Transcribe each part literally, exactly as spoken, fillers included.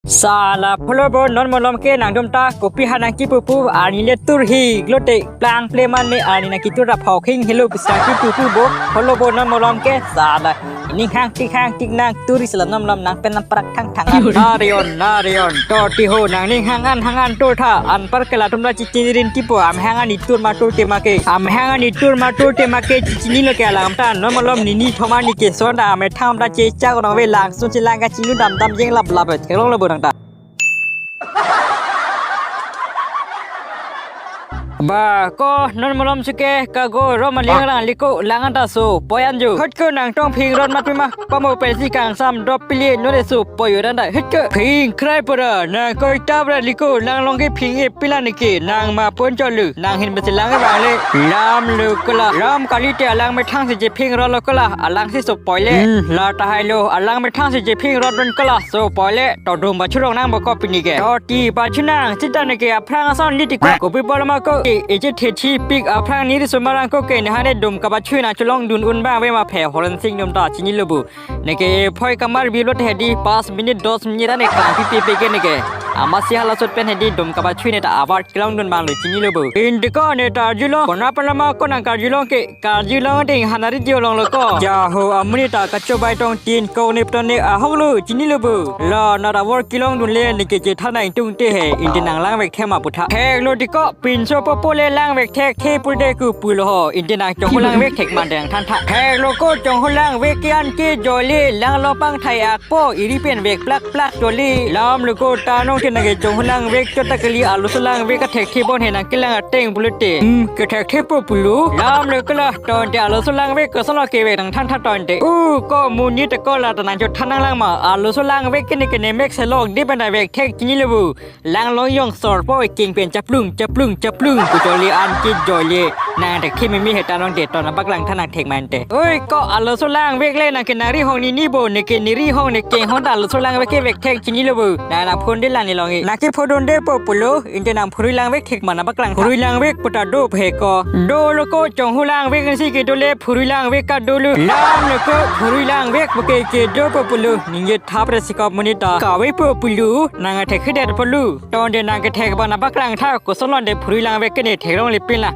Sala pholo bo non malom ke nangtum ta kopi ha nangkipu pu, arni le tur hi glote plang ple man me, arni nangkitur ra phau khing helo pisa kipu pu bo. Pholo bo non malom ke sala ning hang tik hang tik nang turi sala non malom nang pen nang prak thang thang an. Narion narion to ti ho nang ning hang an hang an to tha anpar ke latum ra chichin rin tipo amahang an itur ma tur te ma ke, amahang an itur ma tur te ma ke chichin lo ke alam ta non malom nini thoma ni ke son da amethang ra che chak rong ve lang sun che lang ka chinu dam dam jeng lap lap theklong lo bo nang ta. Ba ko non malom suke kago rom aliang lang liko lang anta so poyan jo. Hot ko nang tong phing ron mat pima pamo pensi kangsam dop pili nore so poyo dan da hot ko phing krai pura nang koi tabra liko lang long ke phing e pila niki nang ma pon cholu nang hin besi lang bang le lam lo kala lam kali te alang methang si je phing ron lo kala alang si so poi le. Hmm, la tahai lo alang methang si je phing ron don kala so poi le to dum ba churong nang ba ko pini ke to ti ba chunang sita ne ke aphrang ason liti ko kopi bol ma ko e je the thi pik aphrang ni ri so marang ko ke ne hane dum ka ba chuna chulong dun un ba ve ma phe horen sing dum ta chini lo bu ne ke phoi kamar bi lo the di pas minute dos minute ne ka pi pi pe ke ne ke ama si hala sot pen he di dum ka ba chuna ta award kelong dun bang lo chini lo bu in de ko ne ta julo kona pa lama ko nang ka julo ke karjulong ding hanari jiolong lo ko. Jaho amuni ta kachobai tong tin ko nip ton ne ahok lo chini lo bu. Lo nara wor kilong dun le nike je thana ingtung te he inti nang lang vek thema putha. Thek lo di ko pinso popo le lang vek thek the pul de ku pulo ho inti nang chong lang vek thek man deng than tha. Thek lo ko chong lang vek kian ke joli lang lo pang thai ak po iri pen vek plak plak joli. Lam lo ko ta nong te nang ke chong lang vek chota kali alu so lang vek ka thek thi bon he nang kilang ateng pulo te. Hmm, ke thek thi po pulo. Lam lo ko la ton te alu so lang vek ko so lo ke vek nang than tha ton te. U ko muni te ko la ta nang cho than nang lang ma. Alu so lang vek kini kini mek se lok di pen da vek thek chini lo bu. Lang long yong sor po king pen chaplung chaplung chaplung ku joli an ki joli. Nang thek thi mi mi he ta nong te ton bak lang than nang thek man te. Oi ko alu so lang vek le nang ke nari hong ni ni bo ne ke niri hong ne ke hong ta alu so lang vek ke vek thek chini lo bu. Na na phone de lang ni long i. Na ke phone de po pulo. Inte nang phurui lang vek thek mana baklang. Phurui lang vek puta do phe ko. Do lo ko chong hu lang vek si ke do le phurui lang vek ka do lu. Lam lo ko phurui lang vek ke ke do po pulo. Ningje thap re sikop muni ta. Ka ve po pulo. Nang thek khidet pulo. Ton de nang ke thek bana baklang tha ko solon de phurui lang vek ke ne thek long le pin la.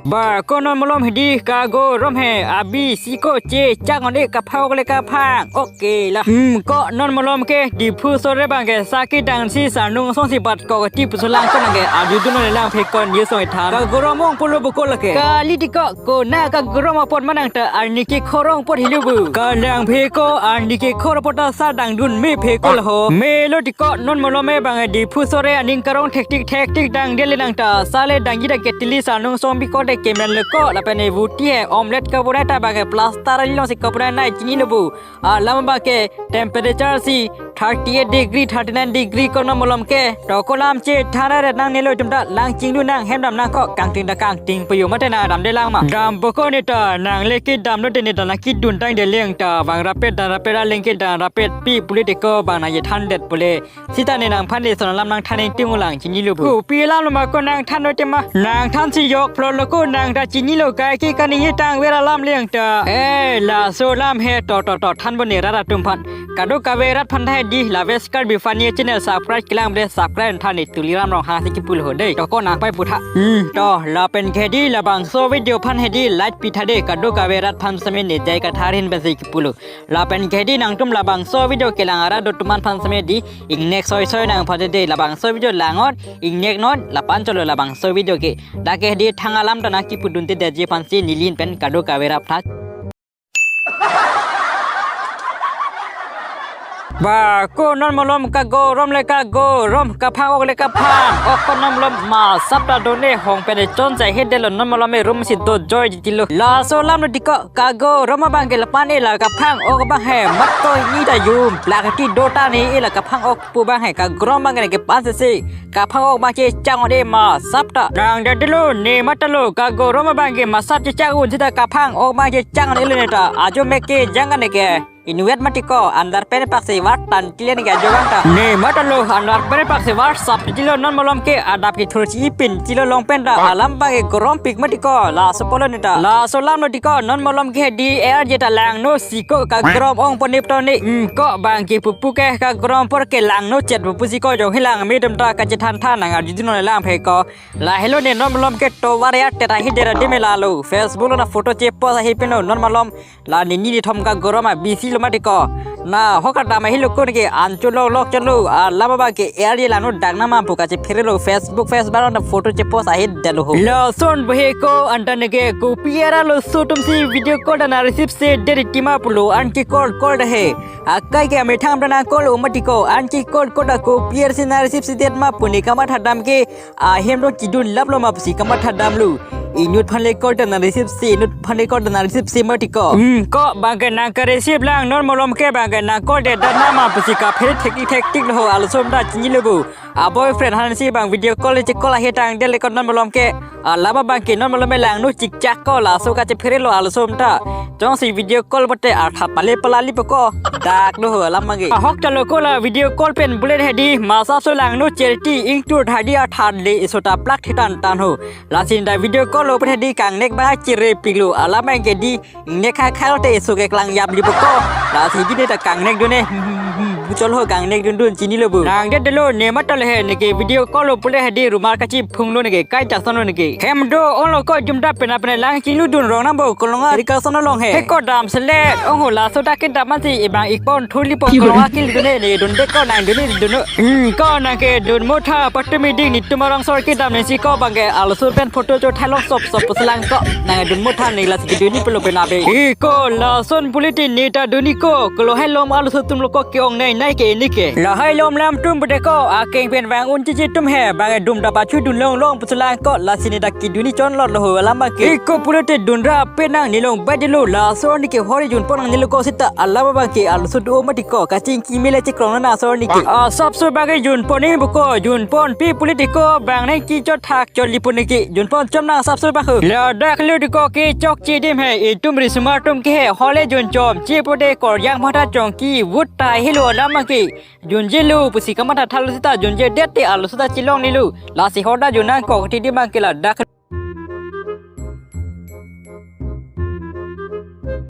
Ba ko non malom hidi kago rom he abi si ko che chak on e kaphang le kaphang. Okay la. Hmm, ko non malom ke Diphu sore bang ke saki dang si sarnung song si bat ko ti pusulang ko nang ke aju dun le lang phe kon ye song than. Kago rom ong pulo bu ko la ke. Kali di ko ko na kago rom apot manang ta arni ke khorong pot hilu bu. Ka lang phe ko arni ke khor pot ta sa dang dun me phe ko la ho. Me lo di ko non malom me bang Diphu sore aning karong thek tik thek tik dang dele nang ta sale dang gida ketili sarnung song bi ko de kemen le ko lapen e vuti he omelette ka bonai ta bang ke plaster ali long si ka bonai nai chini lo bu. Alam bang ke temperature si thirty eight degree thirty nine degree ko non malom ke. To ko lam che thana re nang ne lo tum ta lang ching lu nang hem dam nang ko kangting da kangting pe yo mate na dam de lang ma. Dam bo ko ne ta nang le ke dam lo de ne ta nang ke dun dang de leng ta bang rapet dam rapet a leng ke dam rapet pi pule de ko bang na ye than det pule. Sita ne nang phan le son lam nang than eng ting ulang chini lo bu. Kopi lam lo ma ko nang than lo te ma. Nang than si yok phlot lo ko nang ta chini lo kai ke kani ye tang vera lam leng ta. Eh, laso lam he to to to than bo ne rara tum phan. Kado kave rat phan thai di la West Karbi Funny channel subscribe kilang bre subscribe than ni Tuliram Ronghang si kipulo ho dei. To ko nang pai putha. Hmm, to lapen ke di labangso video phan he di like pi tha de kado kave rat phan sami ne jai ka tharin besi kipulo. Lapen ke di nangtum labangso video kelang ara do tuman phan sami di ingnek soi soi nang pha de labangso video langot ingnek non lapan cholo labangso video ke. Da ke di thang alam ta nang kipu dun te de je phan si nilin pen kado kave rap thak. Ba ko non malom kago rom le kago rom kaphang ok le kaphang ok ko non malom ma sap ta do ne hong pen chon jai he de lo non malom me rum si do joy ji lo. Laso lam lo di ko kago rom abang ke lapan e la kaphang ok abang he mat ko ni da yum plak ti do ta ni e la kaphang ok pu abang he kago rom abang ke pan se se kaphang ok abang che chang o de ma sap ta. Nang da de lo ne mat ta lo kago rom abang ke ma sap che chang un sita kaphang ok abang che chang o de lo ne ta ajo me ke jang ne ke. Inutvet mati ko, underpant paksi var tan chile neke ajo abang ta. Ne matalo, underpant paksi var sap chilo non malom ke adap kethur chi ipin chilo long pen ta alam abang ke grompik mati ko, laso pulo ne ta. Laso alam lo ti ko, non malom ke di er je ta langno si ko kagrom ong ponip to ne. Hmm, ko abang ke pupu ke kagrom apor ke langno chet pupu si ko jong hilang me dum ta kachethan than nang arju dun non lang phe ko. Lahelo ne non malom ke tovar ya teta hi dera dime lalo. Facebook lo na photo chepost ahi pino non malom. La nini nithom kagrom abisi lo mati ko. Na ho kadam ahilo ko neke ancho lok lok chalo. Alam abang ke er je langno dak nama pu kachephere lo Facebook, Facebook lo na photo chepost ahi delo ho. Lason bohe ko anta neke kopi era lo so atum si video call ta na receive se deri tima pulo anke call call ta he. Akai ke amethang ta na call o mati ko anke call call ta kopi er si na receive se det ma pu ne kamatha dam ke ahem lo chidun lap lo ma pusi kamatha dam lo. Inut aphan le call ta na receive si, inut aphan le call ta na receive si mati ko. Hmm, ko abang ke nang ka receive lang non malom ke abang ke nang call det dan nama pusi kaphere thektik thektik lo ho arloso ta chini lo bu. A boyfriend aphan si abang video call che call ahi tang det le ko non malom ke. Alam abang ke non malom langno chikchak ko laso kachephere lo arloso ta. Jongsi video call pote artha pale palali po ko. Dak lo ho alam abang ke. Ahok ta lo ko la video call pen bullet hedi masa so langno cherti ingtur thadi athad le iso ta plak thitan tan ho. Lasi ne ta video call lo pen hedi kangnek abang chirepik lo alam abang ke di ingnek kha kha te iso ke klang yap li po ko. Lasi di ne ta kangnek dun ne. Buchol ho kangnek dun dun chini lo bu. Nang det delo ne matalo he neke video call lo pule hedi rumar kachi phung lo neke kai ta son lo neke. Hem do on lo ko jum ta pena pena lang chini lo dun rong nang bo kolonga rika son lo long he. He ko dam selek ong ho laso ta kin ta man si ibang ikpon thuli po kolonga kil dun ne ne dun de ko nang dun ne dun no. Hmm, ko nang ke dun mo tha patumi ding netum arong sor kedam ne si ko abang ke arloso pen photo cho thalok sop sop pusi lang ko. Nang dun mo tha ne lasi kedun ni pulo pen abe. He ko lason bullet ne ta dun ni ko kolo hai lom arloso atum lo ko ke-ong nai nai ke neke. Lahai lom lam atum pute ko akeng pen vang un chichi atum he abang ke dum ta pachu dun long long pusi lang ko lasi ne ta kedun ni chon lot lo ho alam abang ke. He ko pule te dun ra pen nang nelong bai delo laso neke hori junpon nang nelo ko sita alam abang ke arloso do mati ko kachingki mele chekrong na so neke. Ah, sapso abang ke junpon ni bu ko junpon pi pule ti ko abang ne ki chot thak chot li po neke junpon chom nang sapso abang ho. Ladak lo ti ko ke chokche dim he itum risomar atum ke he hole jun chom che pote koryang matha chongki vut ta helo alam abang ke. Junje lo pusi kamatha thalo sita junje det te arloso ta chilong ni lo. Lasi hoda jun nang ko ti dim abang ke ladak.